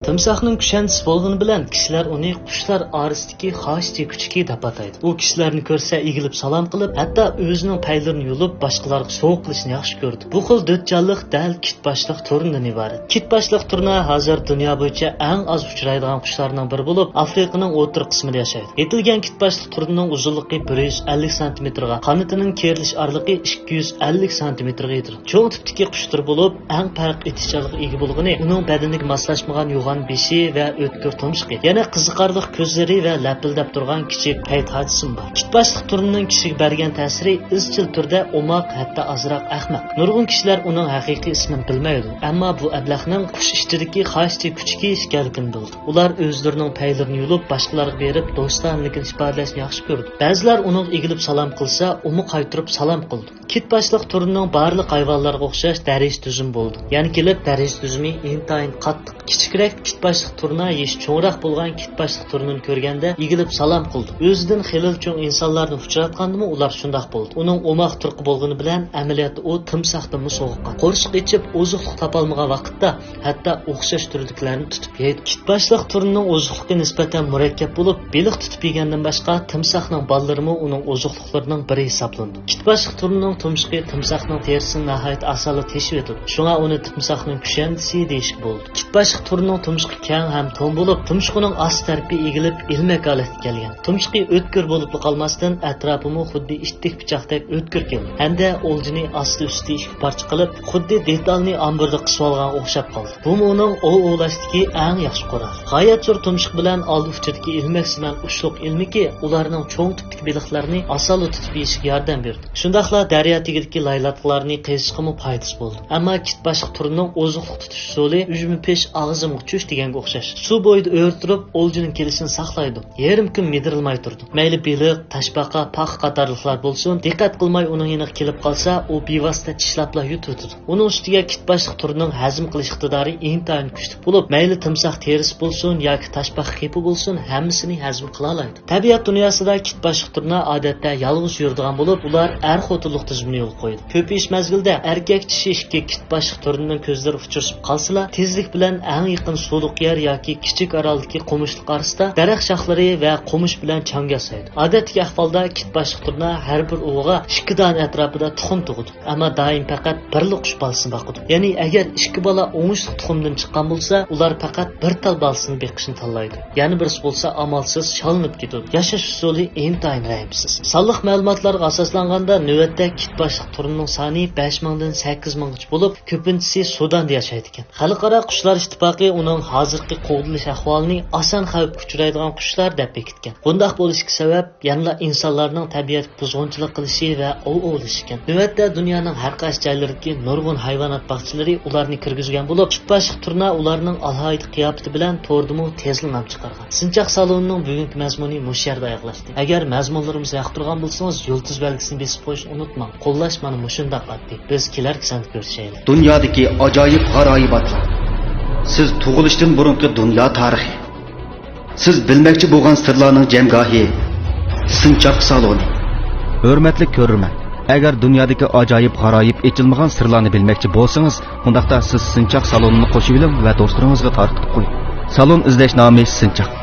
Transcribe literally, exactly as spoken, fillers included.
تىمساھنىڭ كۈشەندىسى بولغىنى بىلەن كىشىلەر ئۇنى قۇشلار ئارىسىدىكى خاھىشچى كۈچۈكى دەپ ئاتايدۇ. ئۇ كىشىلەرنى كۆرسە ئېگىلىپ سالام قىلىپ، ھەتتا ئۆزىنىڭ پەيلىرىنى يۇلۇپ باشقىلارغا سوۋغا قىلىشنى ياخشى كۆرىدۇ. بۇ خىل دۆتجانلىق دەل كىت باشلىق تۇرنىدىن ئىبارەت. كىت باشلىق تۇرنا ھازىر دۇنيا بويىچە ئەڭ ئاز ئۇچرايدىغان قۇشلارنىڭ بىرى بولۇپ، ئافرىقىنىڭ ئوتتۇرا قىسمىدا ياشايدۇ. ئېتىلگەن كىت باشلىق تۇرنىنىڭ ئۇزۇنلۇقى بىر يۈز ئەللىك سانتىمېتىرغا، قانىتىنىڭ كېرىلىش ئارىلىقى ئىككى يۈز ئەللىك سانتىمېتىرغا يېتىدۇ. چوڭ تىپتىكى قۇش تۈرى بولۇپ، ئەڭ پەرق ئېتىشچانلىققا ئىگە بولغىنى ئۇنىڭ بەدىنىگە ماسلاشمىغان يوغان بېشى ۋە ئۆتكۈر تۇمشۇقى، يەنە قىزىقارلىق كۆزلىرى ۋە لەپىلدەپ تۇرغان كىچىك پەي تاجىسىمۇ بار. كىت باشلىق تۇرنىنىڭ كىشىگە بەرگەن تەسىرى ئىزچىل تۈردە ئوماق، ھەتتا ئازراق ئەخمەق. نۇرغۇن كىشىلەر ئۇنىڭ ھەقىقىي ئىسمىنى بىلمەيدۇ، ئەمما بۇ ئەبلەخنىڭ قۇش ئىچىدىكى خاھىشچى كۈچۈكى ئىكەنلىكىنى بىلىدۇ. ئۇلار ئۆزلىرىنىڭ پەيلىرىنى يۇلۇپ، باشقىلارغا بېرىپ دوستانىلىكىنى ئىپادىلەشنى ياخشى كۆرىدۇ. بەزىلەر ئۇنىڭغا ئېگىلىپ سالام قىلسا، ئۇمۇ قايتۇرۇپ سالام قىلىدۇ. كىت باشلىق تۇرنىنىڭ بارلىق ھايۋانلارغا ئوخشاش دەرىجە تۈزۈمى بولىدۇ. يەنە كېلىپ دەرىجە تۈزۈمى ئىنتايىن قاتتىق. كىچىكرەك كىت باشلىق تۇرنا يېشى چوڭراق بولغان كىت باشلىق تۇرنىنى كۆرگەندە ئېگىلىپ سالام قىلىدۇ. ئۆزىدىن خېلىلا چوڭ ئىنسانلارنى ئۇچراتقاندىمۇ ئۇلار شۇنداق بولىدۇ. ئۇنىڭ ئوماق تۇرقى بولغىنى بىلەن ئەمەلىيەتتە ئۇ تىمساھتىنمۇ سوغۇققان. قورسىقى ئېچىپ ئوزۇقلۇق تاپالمىغان ۋاقىتتا ھەتتا ئوخشاش تۈردىكىلەرنى تۇتۇپ يەيدۇ. كىت باشلىق تۇرنىنىڭ ئوزۇقلۇقى نىسبەتەن مۇرەككەپ بولۇپ، بېلىق تۇتۇپ يېگەندىن باشقا تىمساھنىڭ بالىلىرىمۇ ئۇنىڭ ئوزۇقلۇقلىرىنىڭ بىرى ھېسابلىنىدۇ. كىت باشلىق تۇرنىنىڭ تۇمشۇقى تىمساھنىڭ تېرىسىنى ناھايىتى ئاسانلا تېشىۋېتىدۇ. شۇڭا ئۇنى تىمساھنىڭ كۈشەندىسى دېيىشكە بولىدۇ. كىت باشلىق تۇرنىنىڭ تۇمشۇقى كەڭ ھەم توم بولۇپ، تۇمشۇقىنىڭ ئاستى تەرىپى ئېگىلىپ، ئىلمەك ھالەتكە كەلگەن. تۇمشۇقى ئۆتكۈر بولۇپلا قالماستىن، ئەتراپىمۇ خۇددى ئىتتىك پىچاقتەك ئۆتكۈر كېلىدۇ ھەمدە ئولجىنى ئاستى-ئۈستى ئىككى پارچە قىلىپ، خۇددى دېتالنى ئامبىردا قىسىۋالغانغا ئوخشاپ قالدى. بۇمۇ ئۇنىڭ ئوۋ ئوۋلاشتىكى ئەڭ ياخشى قورالى. غايەت زور تۇمشۇق بىلەن ئالدى ئۇچىدىكى ئىلمەكسىمان ئۇچلۇق ئىلمىكى ئۇلارنىڭ چوڭ تىپتىكى بېلىقلارنى ئاسانلا تۇتۇپ يېيىشىگە ياردەم بېرىدۇ. شۇنداقلا دەريا تېگىدىكى لايلاتقىلارنى قېزىشقىمۇ پايدىسى بولىدۇ. ئەمما كىت باشلىق تۇرنىنىڭ ئوزۇقلۇق تۇتۇش ئۇسۇلى «ئۈجمە پىش، ئاغزىمغا چۈش» دېگەنگە ئوخشاش. سۇ بويىدا ئۆرە تۇرۇپ، ئولجىنىڭ كېلىشىنى ساقلايدۇ. يېرىم كۈن مىدىرلىماي تۇرىدۇ. مەيلى بېلىق، تاشپاقا، پاقا قاتارلىقلار بولسۇن، دىققەت قىلماي ئۇنىڭ يېنىغا كېلىپ قالسا، ئۇ بىۋاسىتە چىشلاپلا يۇتۇۋېتىدۇ. ئۇنىڭ ئۈستىگە كىت باشلىق تۇرنىنىڭ ھەزىم قىلىش ئىقتىدارى ئىنتايىن كۈچلۈك بولۇپ، مەيلى تىمساھ تېرىسى بولسۇن ياكى تاشپاقا قېپى بولسۇن، ھەممىسىنى ھەزىم قىلالايدۇ. تەبىئەت دۇنياسىدا كىت باشلىق تۇرنا ئادەتتە يالغۇز يۈرىدىغان بولۇپ، ئۇلار ئەر-خوتۇنلۇق تىزىمنى يولغا قويىدۇ. كۆپىيىش مەزگىلىدە ئەركەك چىشى ئىككى كىت باشلىق تۇرنىنىڭ كۆزلىرى ئۇچرىشىپ قالسىلا، تېزلىك بىلەن ئەڭ يېقىن سۇلۇق يەر ياكى كىچىك ئارالدىكى قومۇشلۇق ئارىسىدا دەرەخ شاخلىرى ۋە قومۇش بىلەن چاڭگا ياسايدۇ. ئادەتتىكى ئەھۋالدا كىت باشلىق تۇرنا ھەر بىر ئۇۋىغا ئىككى دانە ئەتراپىدا تۇخۇم تۇغىدۇ. ئەمما دائىم پەقەت بىرلا قۇش بالىسىنى باقىدۇ. يەنى ئەگەر ئىككى بالا ئوڭۇشلۇق تۇخۇمدىن چىققان بولسا، ئۇلار پەقەت بىر تال بالىسىنى بېقىشنى تاللايدۇ. يەنە بىرسى بولسا ئامالسىز شاللىنىپ كېتىدۇ. ياشاش ئۇسۇلى ئىنتايىن رەھىمسىز. سانلىق مەلۇماتلارغا ئاساسلانغاندا، نۆۋەتتە كىت باشلىق تۇرنىنىڭ سانى بەش مىڭدىن سەككىز مىڭغىچە بولۇپ، كۆپىنچىسى سۇداندا ياشايدىكەن. خەلقئارا قۇشلار ئىتتىپاقى ئۇنىڭ ھازىرقى قوغدىلىش ئەھۋالىنى ئاسان خەۋپكە ئۇچرايدىغان قۇشلار دەپ بېكىتكەن. بۇنداق بولۇشىدىكى سەۋەب يەنىلا ئىنسانلارنىڭ تەبىئەتكە بۇزغۇنچىلىق قىلىشى ۋە ئوۋ ئوۋلىشى ئىكەن. نۆۋەتتە دۇنيانىڭ ھەر قايسى جايلىرىدىكى نۇرغۇن ھايۋانات باغچىلىرى ئۇلارنى كىرگۈزگەن بولۇپ، كىت باشلىق تۇرنا ئۇلارنىڭ ئالاھىدە قىياپىتى بىلەن توردىمۇ تېزلا نام چىقارغان. سىنچاق سالونىنىڭ بۈگۈنكى مەزمۇنى مۇشۇ يەردە ئاياغلاشتى. ئەگەر مەزمۇنلىرىمىزنى ياقتۇرغان بولسىڭىز، يۇلتۇز بەلگىسىنى بېسىپ قويۇشنى ئۇنتۇماڭ. قوللاش مانا مۇشۇنداق ئاددىي. بىز كېلەركى ساندا كۆرۈشەيلى. دۇنيادىكى ئاجايىپ غارايىباتلار. سىز تۇغۇلۇشتىن بۇرۇنقى دۇنيا تارىخى. سىز بىلمەكچى بولغان سىرلارنىڭ جەمگاھى، سىنچاق سالونى. ھۆرمەتلىك كۆرۈرمەن، ئەگەر دۇنيادىكى ئاجايىپ غارايىپ ئېچىلمىغان سىرلارنى بىلمەكچى بولسىڭىز، ئۇنداقتا سىز سىنچاق سالونىنى قوشۇۋېلىڭ ۋە دوستلىرىڭىزغا تارقىتىپ قويۇڭ. سالون ئىزدەش نامى سىنچاق.